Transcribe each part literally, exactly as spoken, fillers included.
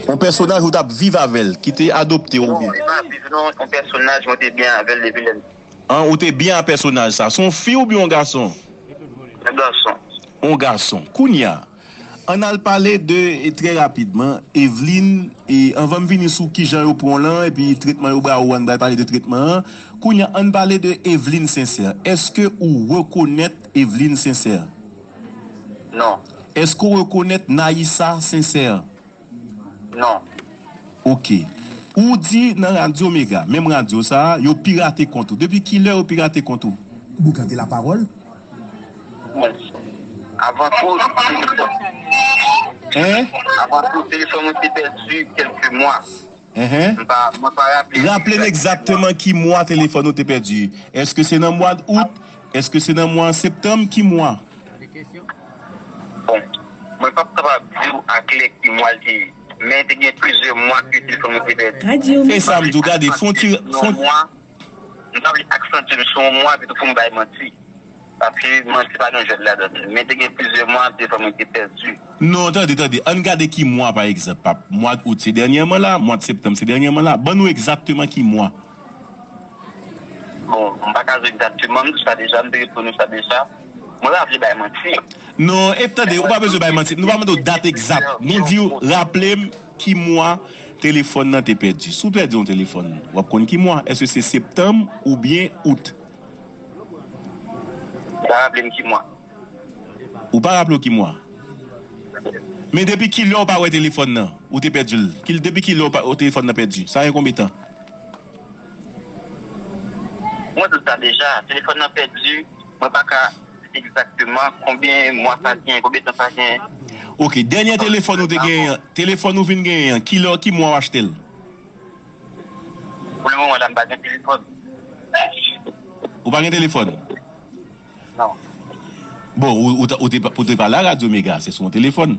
Yon pèsonaj ou t ap viv avè l, ki te adopte w oubyen? Non, se pa viv non, yon pèsonaj mwen te byen avè l depi lè. An, ou te byen a pèsonaj sa. Se yon fi oubyen yon gason? Yon gason. Yon gason. Kounye a, ann al pale de, e, trè rapidman, Evelyne, e, anvan m vini sou kijan yo pran w lan, epi tretman yo ba ou an, ann pale de tretman an. Kounye a, ann pale de Evelyne Sincère. Èske ou rekonèt Evelyne Sincère? Non. Èske w rekonèt Naïssa Sincère? Non. Ok. Ou di nan Radyo Mega, menm radyo sa a, yo pirate kont ou. Depi kilè yo pirate kont ou? Boukante lapawòl. Bon. Avan tou, telefòn. Hein? Avan tou, telefòn mwen te pèdi kèlke mwa. Enhen. M pa, mwen pa raple. Raple m egzakteman ki mwa telefòn ou te pèdi. Èske se nan mwa out? Èske se nan mwa septanm? Ki mwa? Bon, mwen p ap kapab di w aklè ki mwa l te ye, men te gen plizyè mwa ke telefòn mwen te pèdi. Radyo. Se sa m di w, gade, fon ti, fon. Yon mwa, m pa vle aksantye m sou yon mwa, epi tou pou m bay manti. Paske manti pa gen jwèt ladan l. Men te gen plizyè mwa, telefòn mwen te pèdi. Non, tande, tande. Ann gade ki mwa, pa egzanp, pap. Mwa out se dènyèman la, mwa septanm se dènyèman la. Ban nou egzakteman ki mwa. Bon, m pa ka di w egzakteman, m di w sa deja, m te reponn ou sa deja. Mwen pa vle bay manti. Non, e tande, ou pa bezwen bay manti. Nou pa mande w dat egzak. Nou di w, raple m ki mwa telefòn nan te pèdi. Si w pèdi yon telefòn, w ap konn ki mwa. Èske se septanm oubyen out? M pa raple m ki mwa. Ou pa raple w ki mwa? Men depi kilè w pa wè telefòn nan? Ou te pèdi l. Ki, depi kilè w pa, w telefòn nan pèdi? Sa gen konbyen tan? Mwen di w sa deja, telefòn nan pèdi, mwen pa ka di egzakteman konbyen mwa sa gen, konbyen tan sa gen. Ok, dènyè telefòn ou te genyen an, telefòn ou vin genyen an, kilè, ki mwa w achte l? Pou le moman la, m pa gen telefòn. Ou pa gen telefòn? Non. Bon, ou, ou, ta- ou te, ou te pale a Radyo Mega, se sou yon telefòn.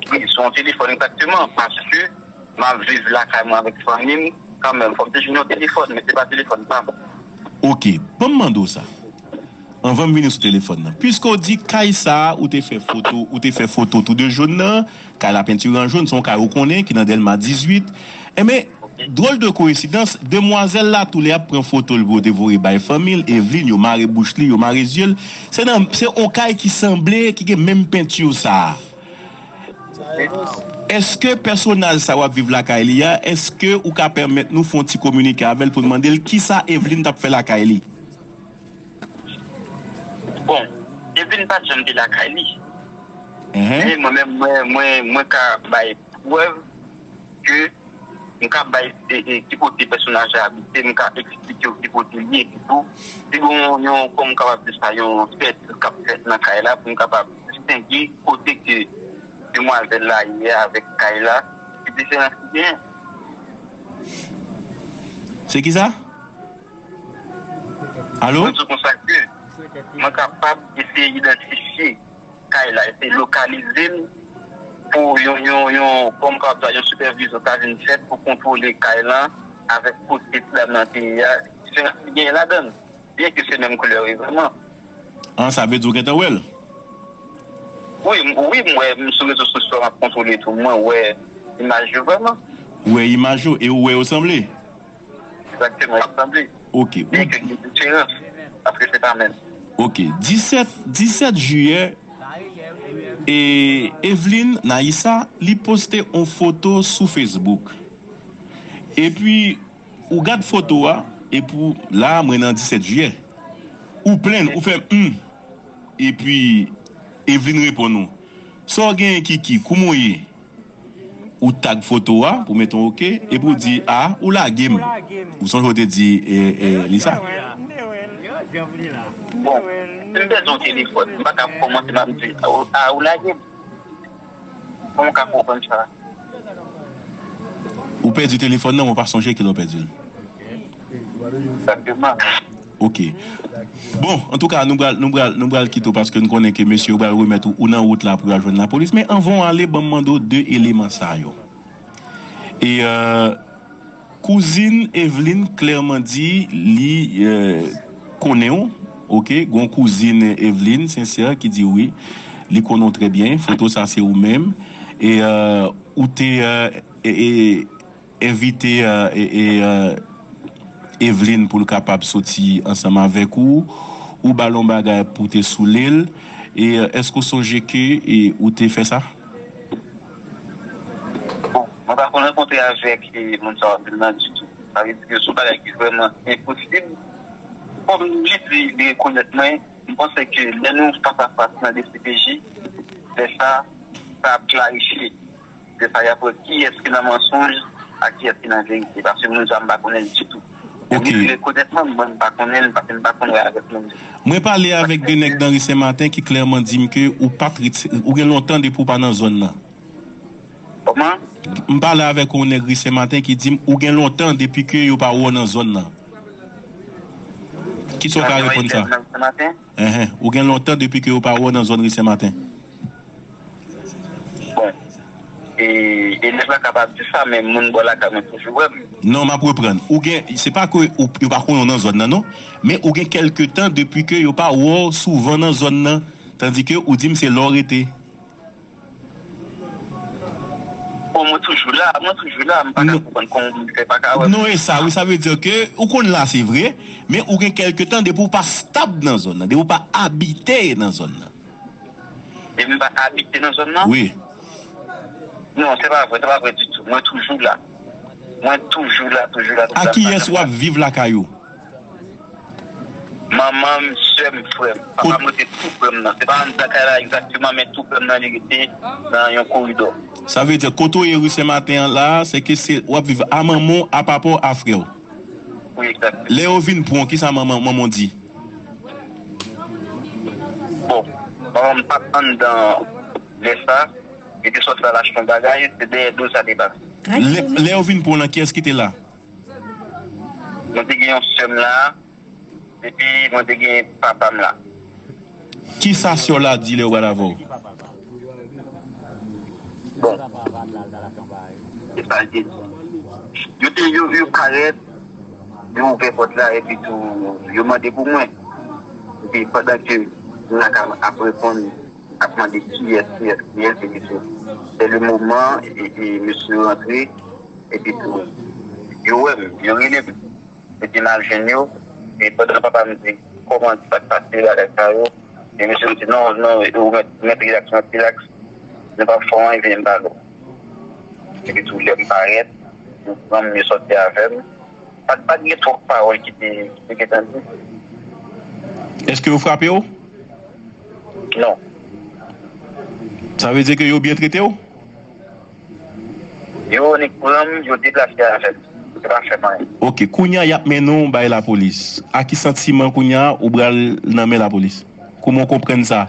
Wi, sou yon telefòn egzakteman, paske m ap viv lakay mwen avèk fanmi m, kanmenm, fò m te jwenn yon telefòn, men se pa telefòn pa m. Ok, ban m mande w sa. Anvan m vini sou telefòn nan. Piske w di kay sa a, ou te fè foto, ou te fè foto tou de jòn nan, kay la pentire an jòn, se yon kay ou konnen ki nan Dèlma dizuit. Enben, dwòl de koyensidans, demwazèl la tou lè ap pran foto l pou yo te voye bay fanmi l, Evelyne, yo mare bouch li, yo mare zye l. Se nan, se yon kay ki sanble, ki gen menm penti sa a. Èske pèsonaj sa w ap viv lakay li a, èske ou ka pèmèt nou fè yon ti kominike avè l pou n mande l kisa Evelyne t ap fè lakay li? Bon, Evelyne pa t janm te lakay li. Enhen. Men mwen menm, mwen, mwen, mwen ka bay prèv ke m ka bay e, e, ki kote pèsonaj la abite, m ka eksplike w ki kote li ye epitou. Si gen yon, yon, kòman m kapab di sa, yon sèt k ap fèt nan kay la pou m kapab distenge kote ke demwazèl la ye avèk kay la, ki diferans ki genyen? Se ki sa? Alo? Mwen di w konsa ke mwen kapab eseye idantifye kay la, eseye lokalize l pou yon, yon, yon, kòman m kapab di, yon sipèvizyon ka vin fèt pou kontwole kay lan avèk kote ti dam nan te ye a. Diferans ki genyen ladan l, byen ke se menm koulè yo ye vrèman. An, sa vle di w gentan wè l? Wi, m- wi, m wè, m sou rezo sosyo, m ap kontwole tou, mwen wè imaj yo vrèman. Ou wè imaj yo e ou wè yo sanble? Egzakteman, yo sanble. Ok. Byen ke gen diferans, paske se pa menm. Ok. Disèt, disèt jiyè, e Evelyne Naïssa, li poste yon foto sou Facebook. Epi, ou gad foto a, epi w- la, mwen nan disèt jiyè. Ou plenn, ou fè, hmm. Epi, Evelyne reponn ou. Sa w genyen, Kiki? Kouman w ye? Ou tag foto a pou mete yon ok, epi ou di, a, ou lage m. Ou sonje w te di, e, e, li sa? Bon, si m pèdi yon telefòn, m pa ka kòmanse m ap di, a, ou- a, ou lage m. Kòman w ka konprann sa? Ou pèdi telefòn nan, men w pa sonje kilè w pèdi l. Egzakteman. Ok. Bon, antouka, nou pral, nou pral, nou pral kite w paske n konnen ke mesye yo pral remèt ou, ou nan wout la pou y al jwenn lapolis. Men anvan w ale, ban m mande w de eleman sa yo. E, euh, kouzin Evelyne klèman di li, euh, konnen w, ok? Gon kouzin Evelyne, Sincère, ki di wi. Li konnen w trè byen. Foto sa se ou menm. E, euh, ou te, euh, e, e, envite, euh, e, e, euh, Eveline pou l kapab soti ansanm avèk ou. Ou ba l yon bagay pou te soule l. E, euh, èske w sonje ke, e, ou te fè sa? Bon, mwen pa konn rankontre avèk, e, moun sa w ap di m nan ditou. Sa vle di ke se yon bagay ki vrèman enposib. Kòm li di, li rekonèt mwen, m panse ke lè nou fas a fas nan D C P J, lè sa, sa ap klarifye. Lè sa, y ap wè kiyès ki nan mansonj ak kiyès ki nan verite. Paske moun sa, m pa konnen l ditou. Ok. Li rekonèt mwen, mwen, m pa konnen l, paske m pa konn wè avèk moun. Mwen pale avèk de nèg nan ri Senmaten ki klèman di m ke ou pa t ret-, ou gen lontan depi w pa nan zòn nan. Kòman? M pale avèk yon nèg ri Senmaten ki di m ou gen lontan depi ke yo pa wè w nan zòn nan. Kisa w ka reponn sa? Nan maten? Enhen. Ou gen lontan depi ke yo pa wè w nan zòn ri Senmaten? Bon. E, e nèg la kapab di sa, men moun bò lakay mwen toujou wè m. Non, m ap reprann. Ou gen, se pa ke ou, yo pa konnen w nan zòn nan, non. Men ou gen kèlke tan depi ke yo pa wè w souvan nan zòn nan. Tandike ou di m se la w rete. Bon, mwen toujou la, mwen toujou la, m pa ka Non. Konprann kòman moun fè pa ka wè m. Non, e sa, wi, sa vle di ke ou konn la, se vre, men ou gen kèlke tan depi ou pa stab nan zòn nan, depi ou pa abite nan zòn nan. Depi m pa abite nan zòn nan? Wi. Non, se pa vre, se pa vre ditou. Mwen toujou la. Mwen toujou la, toujou la, toujou A la. kiyès w ap viv lakay ou? Manman m, sè m, frè m. Papa m rete tou prè m nan. Se pa anndan kay la egzakteman, men tou prè m nan li rete nan yon koridò. Sa vle di, kote w ye ri Senmaten an la, se ke se, w ap viv a manman w, a papa w, a frè w. Wi, egzakteman. Lè yo vin pran w, kisa manman, manman w di? Bon, manman m pa t anndan lè sa. Li te sòti al achte yon bagay, se dèyè do l sa te pase. Lè, lè yo vin pran w lan, kiyès ki te la? Mwen te gen yon sè m la, epi mwen te gen papa m la. Kisa sè w la di lè yo pral avè w? Bon. Se sa l te di. Yo te, yo, yo parèt, yo ouvè pòt la, epi tou, yo mande pou mwen. Epi pandan ke m la ka ap reponn, ap mande kiyès, kiyès, kiyès, epi tou. Se le moman, e, e mesye yo rantre, epi tou, yo wè m, yo rele m. Epi m al jwenn yo. E pandan papa m di, kòman sa k pase, bagay sa yo. E mesye m di, non, non, ou mèt, mèt rilaks, mèt rilaks. Nou p ap fè w anyen, vini m pale w. Epi tou, lè m parèt, yo pran m, yo sòti avè m. Pa t, pa t gen twòp pawòl ki te, ki te gentan di. Èske yo frape w? Non. Sa vle di ke yo byen trete w? Yo nik pran m, yo deplase avè m. Yo pa fè m anyen. Ok, kounye a y ap mennen w bay lapolis. A ki santiman kounye a ou pral nan men lapolis? Kòman w konprann sa?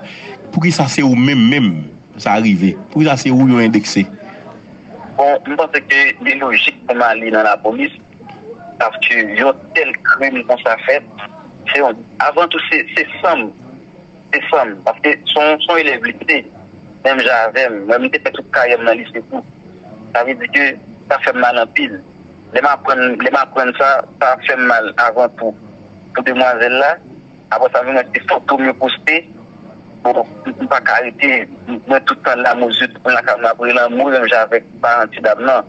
Poukisa se ou menm menm sa rive? Poukisa se ou yo endekse? Bon, m panse ke li lojik pou m ale nan lapolis, paske yon tèl krim konsa fèt, se yon, avan tou, se, se san m. Se san m. Paske se yon, se yon elèv lise, menm jan avè m. Mwen, m te fè tout karyè m nan lise tou. Sa vle di ke sa fè m mal anpil. Lè m aprann, lè m aprann sa, sa fè m mal avan tou. Pou demwazèl la, apre sa, m wè se foto m yo poste. Bon, m pa ka rete, mwen tout tan la, mwen zye tout moun lakay mwen ap rele anmou, menm jan avèk paran ti dam nan.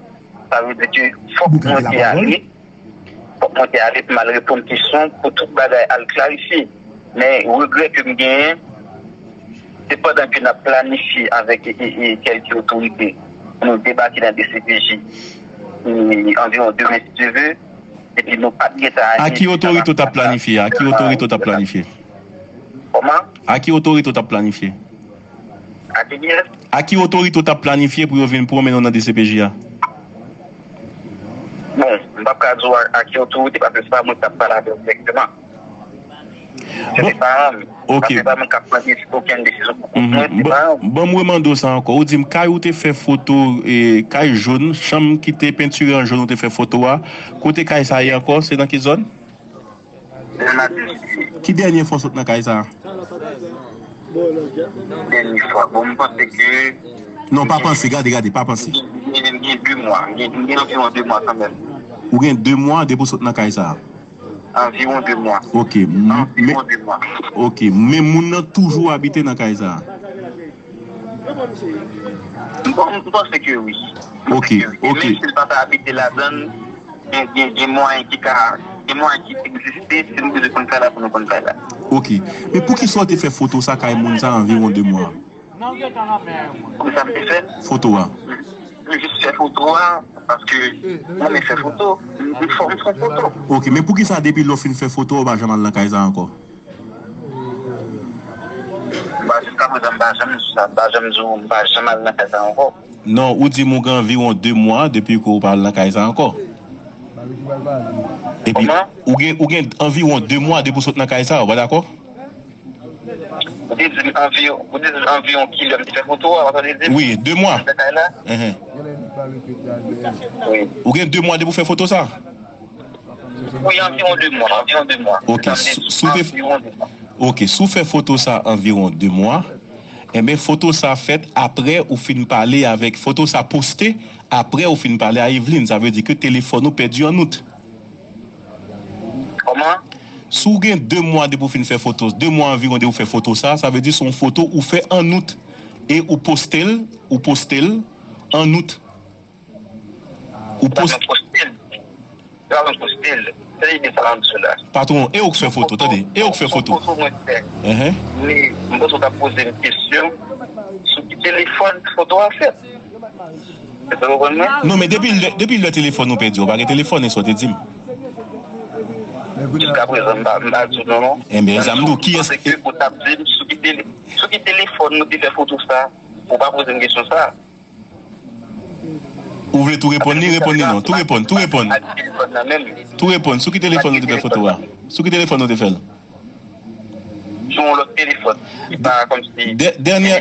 Sa vle di ke fòk mwen te ale. Fòk mwen te ale pou m al reponn kesyon, pou tout bagay al klarifye. Men regrè ke m genyen, se pandan ke n ap planifye avèk, e, e, e, kèlke otorite pou nou debake nan D C P J, e, anviwon demen, si Dye ve, epi nou pa t gentan ale. A ki otorite w t ap planifye? A ki otorite w t ap planifye? Kòman? A ki otorite w t ap planifye? A ki kiyès? A ki otorite w t ap planifye pou yo vin pran w mennen w nan D C P J a? Bon, m p ap ka di w a, a ki otorite, paske se pa mwen k t ap pale avè yo dirèkteman. Se Bon, te paran m. ok. Paske se pa mwen k ap pran desi-, okenn desizyon pou kont mwen, se Bon, paran m. Bon, mwen mande w sa ankò. Ou di m kay ou te fè foto, e, kay jòn, chanm ki te pentire an jòn ou te fè foto a. Kote kay sa ye ankò? Se nan ki zòn? Nan Latilite. Ki dènye fwa w sot nan kay sa? Dènye fwa. Bon, m panse ke Non, pa panse, gade, gade, pa panse. Gen, gen de mwa. Gen, gen anviwon de mwa kanmenm. Ou gen de mwa depi w sot nan kay sa? Anviwon de mwa. Ok, m- men, Anviwon de mwa. ok, men moun nan toujou abite nan kay sa? Bon, m panse ke wi. M panse ke wi. E menm si l pa ta abite ladan l, gen, gen, gen mwayen ki ka, gen mwayen ki egziste, si m bezwen konn kay la pou nou konn kay la. Ok. Men poukisa w te fè foto sa kay moun sa anviwon de mwa? Kisa m te fè? Foto a. M jis fè foto a, paske m renmen fè foto, m, m fè, m fè foto. Ok, men poukisa depi lè w fin fè foto a, w pa janm al nan kay sa ankò? Ba, jiska prezan, m pa janm di sa, m pa janm di w, m pa janm al nan kay sa ankò. Non, ou di m ou gen anviwon de mwa depi ke w pa al nan kay sa ankò. Epi, ou gen, ou gen anviwon de mwa depi w sot nan kay sa, ou pa dakò? Ou te di m anviwon, ou te di m anviwon kilè m te fè foto a, ou tande di m? Wi, de mwa. Nan kay la? Enhen. Wi. Ou gen de mwa depi w fè foto sa? Wi, anviwon de mwa, anviwon de mwa. Ok, sou, sou te, anviwon de mwa. Ok, si w fè foto sa anviwon de mwa, enben, foto sa fèt apre ou fin pale avèk, foto sa poste apre ou fin pale a Eveline. Sa vle di ke telefòn ou pèdi an out. Kòman? Si w gen de mwa depi w fin fè foto, de mwa anviwon depi w fè foto sa, sa vle di se yon foto ou fè an out e ou poste l, ou poste l an out. Ou poste. Patwon, poste l. Tande byen sa m ap di w la. Patwon, e ou k fè foto, tande. E ou k fè foto. Foto mwen fè. Enhen. Men, m panse w t ap poze m kesyon sou ki telefòn foto a fèt. Èske w konprann mwen? Non, men depi lè, depi lè telefòn ou pèdi, ou pa gen telefòn, e sa w te di m. Jiska prezan, m pa, m pa di w non, non. Enben, sa m di w, kiyès? Paske ou t ap di m sou ki tele-, sou ki telefòn nou te fè foto sa, ou pa poze m kesyon sa. Ou vle tou reponn li, reponn li non. Tou reponn, tou reponn. Tou reponn. Sou ki telefòn nou te fè foto a? Sou ki telefòn nou te fè l? Sou yon lòt telefòn. Ki pa kòmsi. Dè-, dènyè,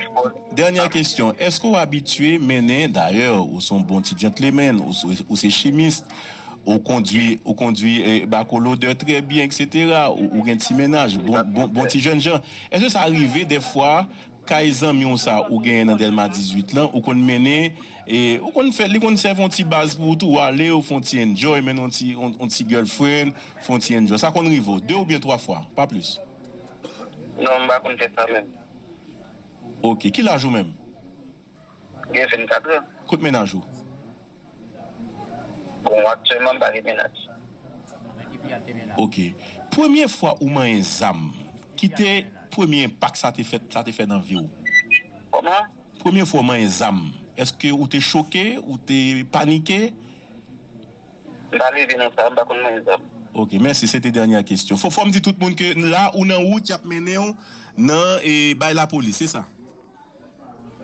dènyè kesyon. Èske w abitye mennen, dayè, ou se yon bon ti gentleman, ou se, ou se chimis, ou kondwi, ou kondwi, eh, bako lodè trè byen, etsetera, ou, ou gen ti mennaj, bon, bon, bon ti jènjan. Èske sa rive dèfwa, kay zanmi w sa ou genyen nan Dèlma dizuit lan, ou konn mennen, e, ou konn fè, li konn sèvi yon ti baz pou ou tou, ou ale, ou fè yon ti enjoy, mennen yon ti, yon, yon ti girlfriend, fè yon ti enjoy. Sa konn rive w, de oubyen twa fwa, pa plis. Non, m pa konn fè sa menm. Ok, ki laj ou menm? Gen vennkat an. Kot mennaj ou? Bon, aktyèlman, m pa gen mennaj. Ok. Premye fwa ou manyen zam, ki te premye enpak sa te fè, sa te fè nan vi w? Kòman? Premye fwa w manyen zam, èske ou te choke, ou te panike? M pa leve nan sa, m pa konn manyen zam. Ok, mèsi, se te dènyè kesyon. Fò, fò m di tout moun ke la, ou nan wout, y ap mennen w nan, e, bay lapolis, se sa?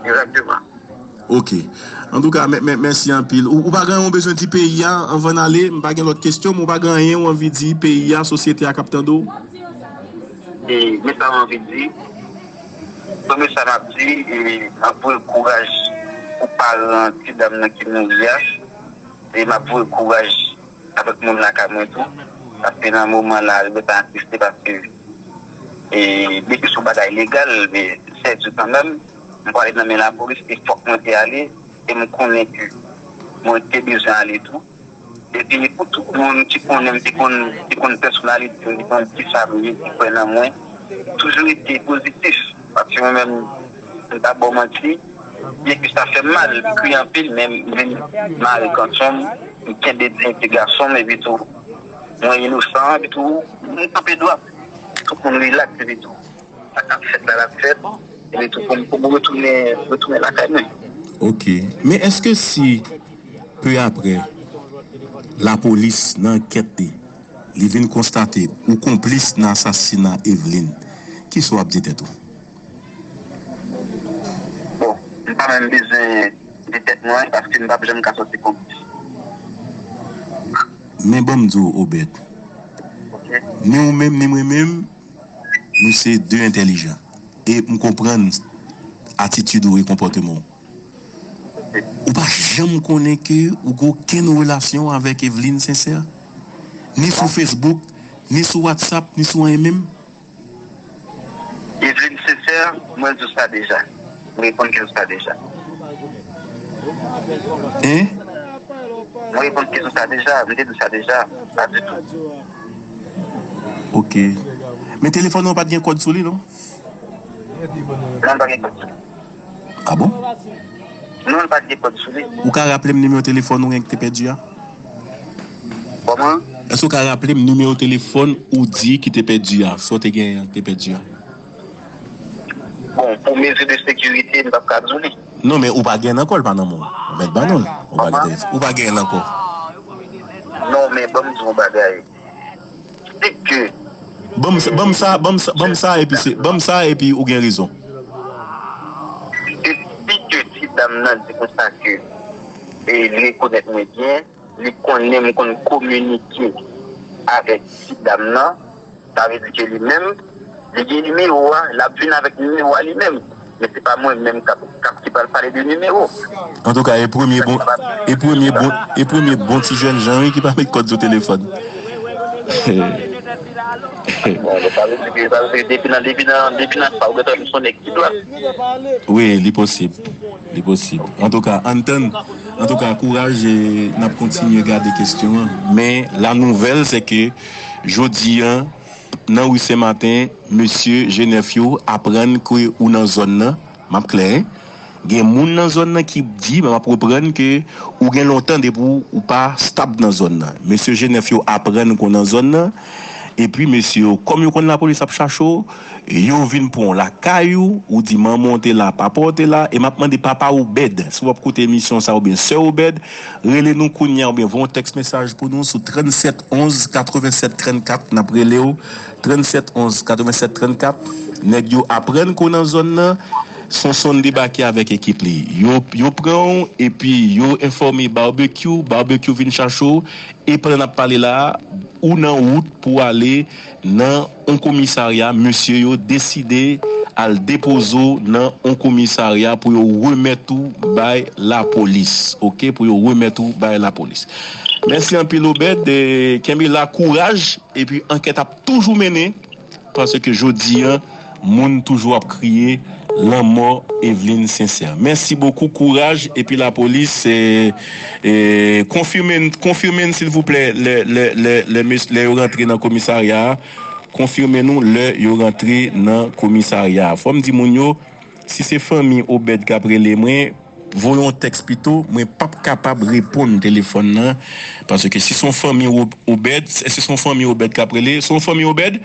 Egzakteman. Ok. Antouka, mè-, mè-, mèsi anpil. Ou, ou pa gen anyen ou bezwen di peyi a anvan n ale? M pa gen lòt kesyon, men ou pa gen anyen ou anvi di peyi a, sosyete a k ap tande w? E, men sa m anvi di. Premye sa m ap di, e, m ap voye kouraj pou paran ti dam nan ki mouri a. E m ap voye kouraj avèk moun lakay mwen tou. Paske nan moman la, li gentan atriste paske, e, depi se yon bagay legal, men sèdi kanmenm, m pral nan men lapolis, e fòk mwen te ale, e m konnen ke mwen te bezwen ale tou. Epi pou tout moun ki konnen m, ki konn, ki konn pèsonalite m, ki konn kisa m ye, ki kwè nan mwen, toujou rete pozitif. Paske mwen menm, m pa ba w manti, byenke sa fè m mal, m kriye anpil, men m vin mare kanson m, m kenbe diyite gason m, epi tou, mwen inosan, epi tou, m kanpe dwat. Tout moun rilaks, epi tou, sa k ap fèt la, l ap fèt, epi tou, pou m, pou m retounen, retounen lakay mwen. Ok. Men èske si, pe apre, lapolis, nan ankèt li, li vin konstate ou konplis nan asasina Eveline, kisa w ap di tèt ou? Bon, m pa menm bezwen di tèt mwen, paske m p ap janm ka sòti konplis. Men ban m di w, Obed, ni ou menm, ni mwen menm, nou se de entèlijan. E m konprann atitid ou e konpòteman w. Ou pa janm konnen ke ou gen okenn relasyon avèk Eveline Sincère? Ni sou Facebook, ni sou WhatsApp, ni sou anyen menm? Eveline Sincère, mwen di w sa deja. Mwen reponn kesyon sa deja. Hein? Mwen reponn kesyon sa deja. Mwen te di sa deja. Pa ditou. Ok. Men telefòn ou pa t gen kòd sou li, non? Non, pa gen kòd sou li. Ah bon? Non, l pa t gen kòd sou li. Ou ka raple m nimewo telefòn ou gen ki te pèdi a? Kòman? Èske ou ka raple m nimewo telefòn ou di ki te pèdi a? Sa w te genyen an ki te pèdi a? Bon, pou mezi de sekirite, m p ap ka di w li. Non, men ou pa gen l ankò, l pa nan men w. Ou mèt ban nou l. Ou pa gen telefòn. Ou pa gen l ankò. Non, men ban m di w yon bagay. Se ke Ban m sa, ban m sa, ban m sa, ban m sa, epi se, ban m sa, epi ou gen rezon. Depi ke ti dam nan di konsa ke e, li rekonèt mwen byen, li konnen m konn kominike avèk ti dam nan, sa vle di ke li menm, li gen nimewo a, l ap vin avèk nimewo a li menm. Men se pa mwen menm k ap k ap ki pral pale de nimewo. Antouka, e premye bon, e premye bon, e premye bon ti jènjan wi ki pa met kòd sou telefòn. Bon, sa vle di ke, sa vle di ke depi nan, depi nan, depi nan sa, ou gentan jwenn yon nèg ki dwat. Wi, li posib. Li posib. Antouka, ann tann. Antouka, kouraj e n ap kontinye gade kesyon an. Men, la nouvèl, se ke jodi an, nan ri Sen Maten, mesye Jenèf yo aprann ke ou nan zòn nan. M ap klè, wi. Gen moun nan zòn nan ki di, m ap reprann ke ou gen lontan depi w, ou pa stab nan zòn nan. Mesye Jenèf yo aprann ke w nan zòn nan. Epi mesye yo, kòm yo konn lapolis ap chache w, yo vin pran w lakay ou, ou di manman w te la, papa w te la, e m ap mande papa Obed, si w ap koute emisyon sa oubyen sè Obed, rele nou kounye a oubyen voye yon tèks mesaj pou nou sou tranntsèt onz katrevennsèt trannkat, n ap rele w, tranntsèt onz katrevennsèt trannkat, nèg yo aprann ke w nan zòn nan, Sonson debake avèk ekip li. Yo, yo pran w, epi yo enfòme Barbecue, Barbecue vin chache w, e pandan n ap pale la a, ou nan wout pou w ale nan yon komisarya, mesye yo deside al depoze w nan yon komisarya pou yo remèt ou bay lapolis, oke, pou yo remèt ou bay lapolis. Mèsi anpil, Obed, e kenbe la, kouraj, epi ankèt ap toujou mennen, paske jodi a, moun toujou ap kriye lanmò Eveline Sincère. Mèsi bokou, kouraj, epi lapolis, e, e, konfime n, konfime n, silvouplè, lè, lè, lè, lè, mes- lè yo rantre nan komisarya a, konfime nou lè yo rantre nan komisarya a. Fò m di moun yo, si se fanmi Obed k ap rele mwen, voye yon tèks pito, mwen p ap kapab reponn telefòn nan, paske si se yon fanmi Ob- Obed, èske se yon fanmi Obed k ap rele? Se yon fanmi Obed?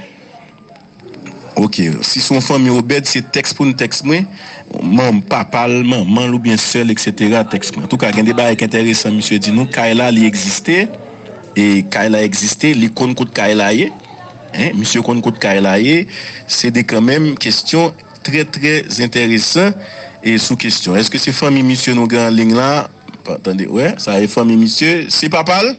Oke, si se yon fanmi Obed, se tèks pou n tèks mwen, manm, papa l, manman l oubyen sè l, eksetera, tèks mwen. Antouka, gen de bagay ki enteresan, misye di nou, kay la, li egziste, e kay la egziste, li konn kot kay la ye, en, misye konn kot kay la ye, se de kanmenm kesyon trè, trè enteresan, e sou kesyon. Èske se fanmi misye nou gen an liy la? Pa, tande, wè, sa e fanmi misye, se papa l?